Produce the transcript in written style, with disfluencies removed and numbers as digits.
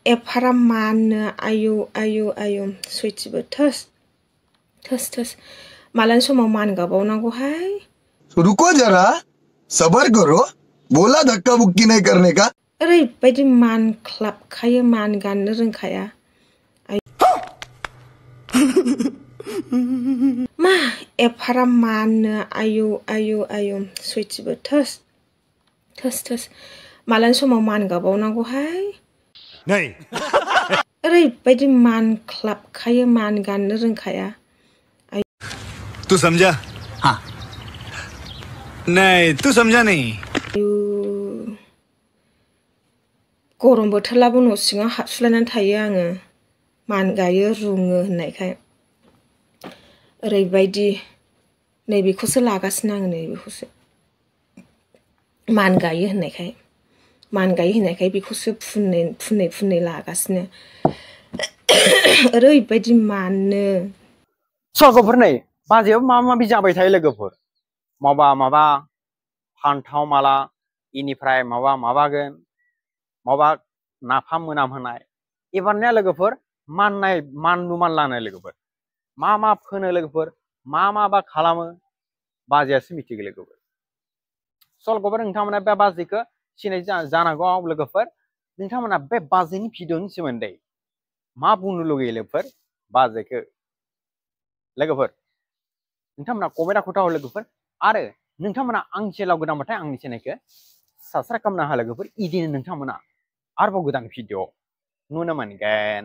एफाराब मानो आयु आयु आयु सयथिबो थोस थोस थोस मालानि समाव मान गाबावनांगौहाय। रुको जरा सबर करो बोला धक्का बुक्की नहीं करने का। ओरैबायदि मान ख्लाबखायो मान गाननो रोंखाया। मा एफाराब मानो आयु आयु आयु सयथिबो थोस थोस थोस मालानि समाव मान गाबावनांगौहाय। ओरैबायदि मान ख्लाबखायो मान गाननो रोंखाया। तू समझा? हाँ। नहीं तू समझा नहीं। गरम बोथोरलाबो न' सिङाव हाबसुलायनानै थायो आङो मान गायो रुङो होननायखाय। ओरैबायदि नैबेखौसो लागासिनो आङो नैबेखौसो मान गायो होननायखाय बेखौसो फुनै लागासिनो। ओरैबायदि मानो सलगफोर नै बाजैयाबो माबा माबि जाबाय थायो लोगोफोर माबा फान्थाव माला इनिफ्राय माबागोन माबा नाफाम मोनामहोनाय एबारनिया लोगोफोर मानलु मानलानो लोगोफोर मा फोनो लोगोफोर मा खालामो बाजैयासो मिथिगौ लोगोफोर। सलगफोर नोंथांमोना बे बाजैखौ सिनाय जानांगौ लोगोफोर। नोंथांमोना बे बाजैनि भिडिअनि सोमोन्दै मा बुंनो लुगैयो लोगोफोर बाजैखौ लोगोफोर नोंथांमोना कमेन्टआव खोन्थाहर लोगोफोर। आरो नोंथांमोना आंनि चेनेलाव गोदानबाथाय आंनि चेनेलखौ साबस्क्राइब खालामना हो लोगोफोर। इदिनो नोंथांमोना आरोबाव गोदान भिडिअ नुनो मोनगोन।